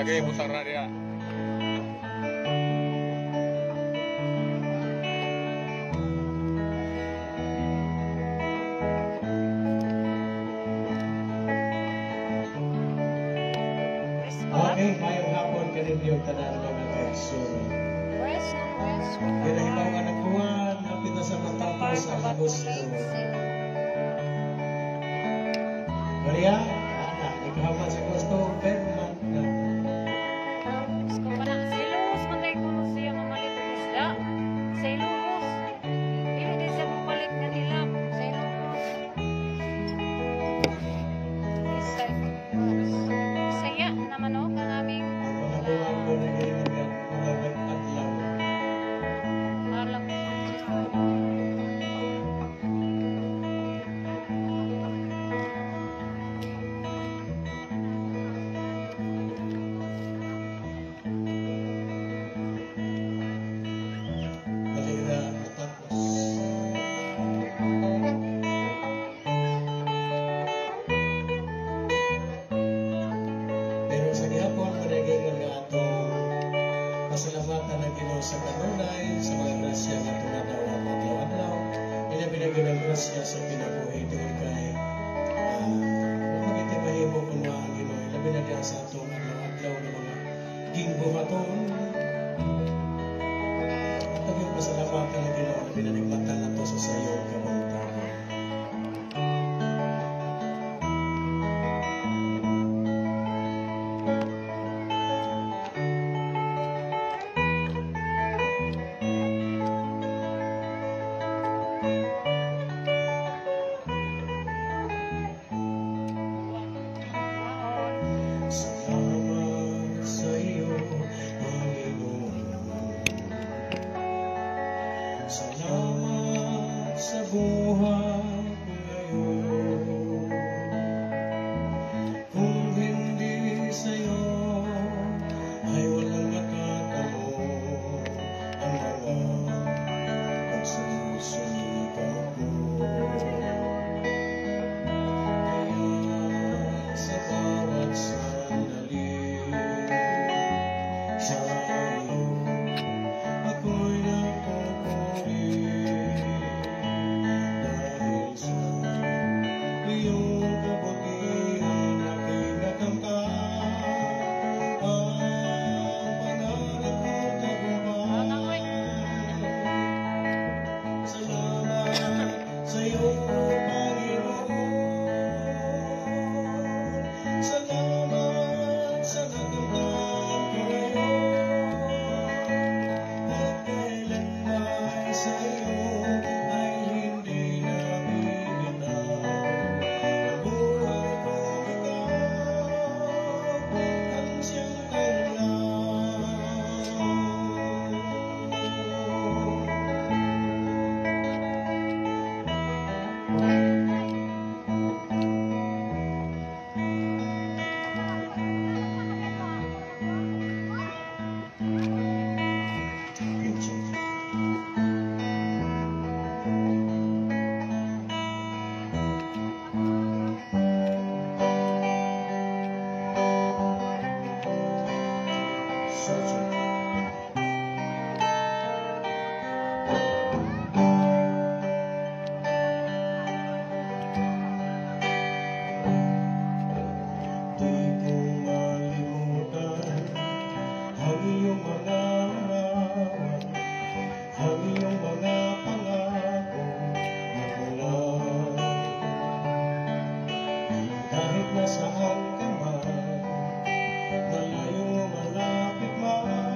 Lagi butang ra diha. Presko. Okay, mayong hapon kaninyo tanan, mga kaigsoon. Fresh na fresh. Ginahibaw nga ng buwan, hapit na sa matapos ang Agosto. Maria, ana, naghaman sa Agosto, ber month na. Presko pa na. Sa Ilocos man tayo kuno siya mamalit og isda. Sa Ilocos. Dili din siya mapalit nga nila. Sa Ilocos. Bisaya na manok ang aming Ang mga buwan ko nag-iingon nga mga adlaw. Alam ko. Dali na matapos. Pero sa gihapon, managingon nga atong pasalamatan ang Ginoo sa kanunay, sa mga grasya nga atong nadawat adlaw-adlaw. Ilabi na gyud ang grasya sa kinabuhi tungod kay wa man mahimo kung wa ang Ginoo. Ilabi na diha sa atong adlaw-adlaw nga mga gingbuhaton. Ato gyud pasalamatan ang Ginoo, labi na nagmata nato sa sayong kabuntagon. Salamat sa iyo, Panginoon. Salamat sa buhay ko ngayon. Kung hindi sa'yo, ay walang matatamo ang mga pagsusumikap ko. Kaya sa bawat sandali, sa iyo ako'y napupuri dahil sa iyong kabutihan aking nakamtan ang pangarap kong tagumpay. Salamat sa iyo, Panginoon. Salamat sa nakamtan ko ngayon. At kailanman sa iyo ay hindi na bibitaw. Ang buhay ko, ikaw ang siyang tanglaw. Search. Di ko malimutan ang iyong mga larawan, ang iyong mga pangako na kahit nasaan ka man, malayo o malapit man.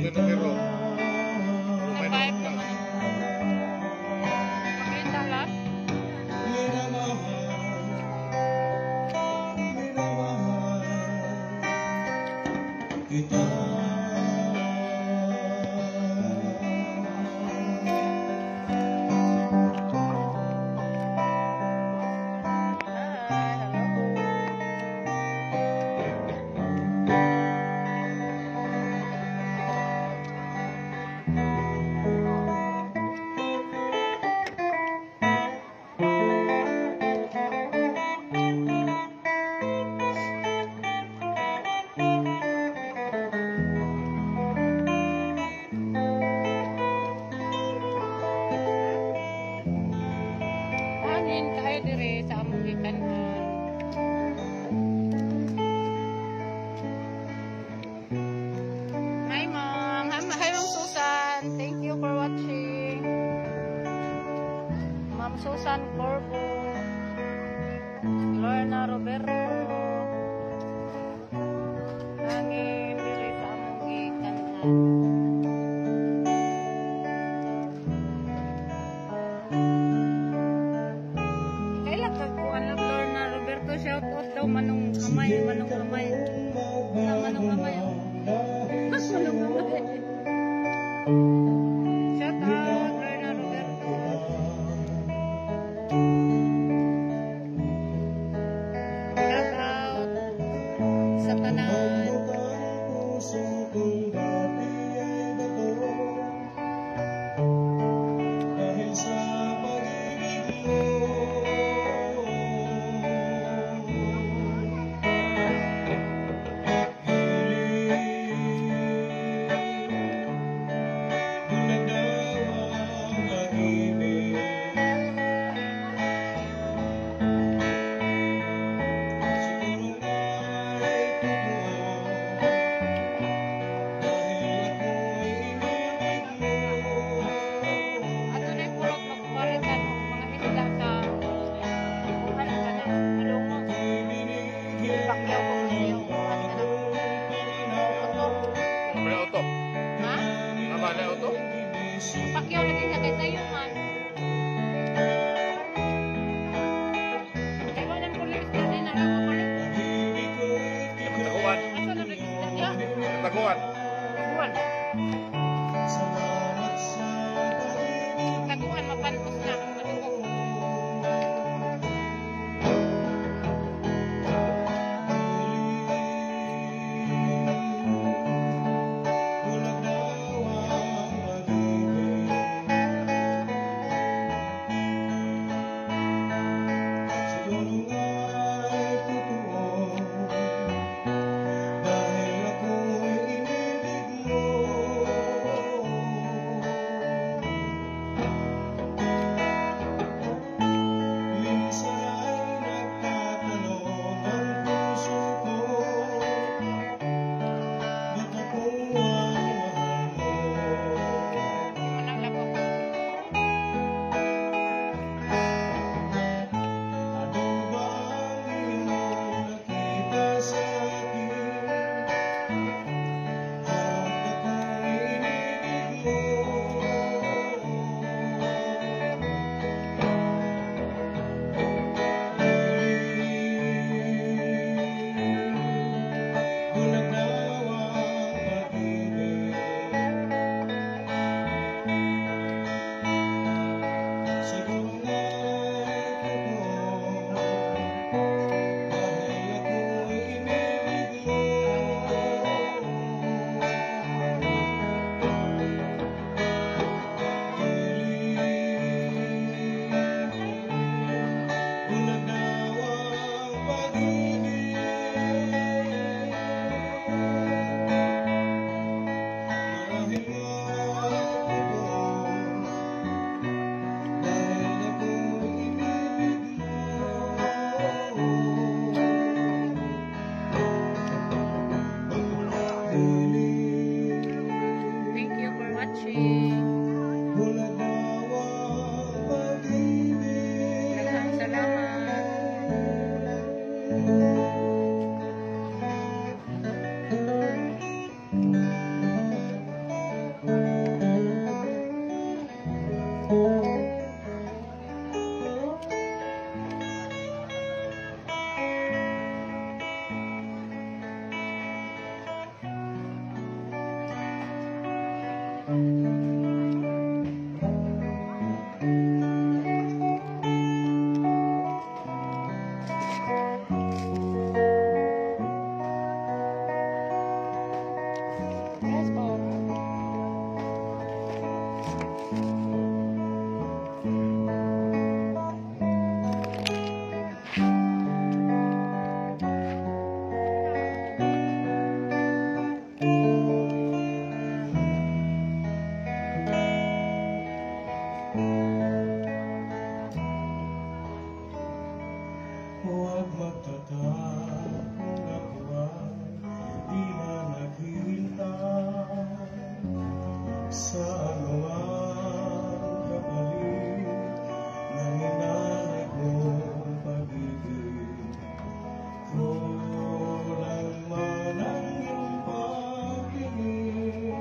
Ang numero. Na 5 naman. Pakita lang. Minamahal, minamahal kita. Hi, hello. Hangin kayo dire sa among gikanhan. Hi, Ma'am. Hi, hi, Ma'am Susan. Thank you for watching. Ma'am Susan Corbo. Lorna Roberto. Hangin dire sa among gikanhan. Kailan ka kuan lang, Lorna Roberto, shout out daw, manong kamay, manong kamay. Na manong kamay. Oh. Manong kamay. Shout out, Lorna Roberto. Shout out sa tanan. Puso kong dati ay bato dahil sa pag-ibig mo. Giliw, bulag daw ang pag-ibig. Siguro nga'y totoo dahil ako'y inibig mo. Ato na purot magpalitan og mga isda sa kuhan ka na alungos. Ako'y binigyan Pakyaw ko ng kasi kuhan ka na bagong motor. Tama na auto. Ha? Tama na auto. Pakyaw lagi siya kay sayo man. Kay wala ko isda din na kapalit. Taguan. Asa na isda niya? Taguan. Taguan. Salamat sa pag-ibig. Taguan mapantos na ang madugog. Bulag daw ang pag-ibig. Siguro nga'y totoo dahil ako'y inibig mo. Yes, po. Huwag magtaka kung ako ay di na naghihintay sa anumang kapalit ng inalay kong pag-ibig. Kulang man ang iyong pagtingin,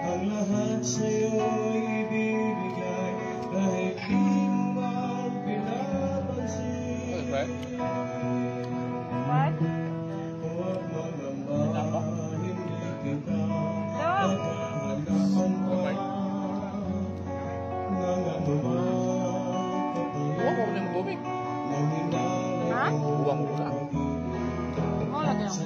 ang lahat sa'yo'y ibibigay kahit di mo man pinapansin. Right? What? Huwag mangamba, hindi kita paghahanapan pa ng anumang kapalit Uwang mo ng tubig. ng inalay Ha? kong Uwang mo na. pag-ibig. Mo lagi. Sa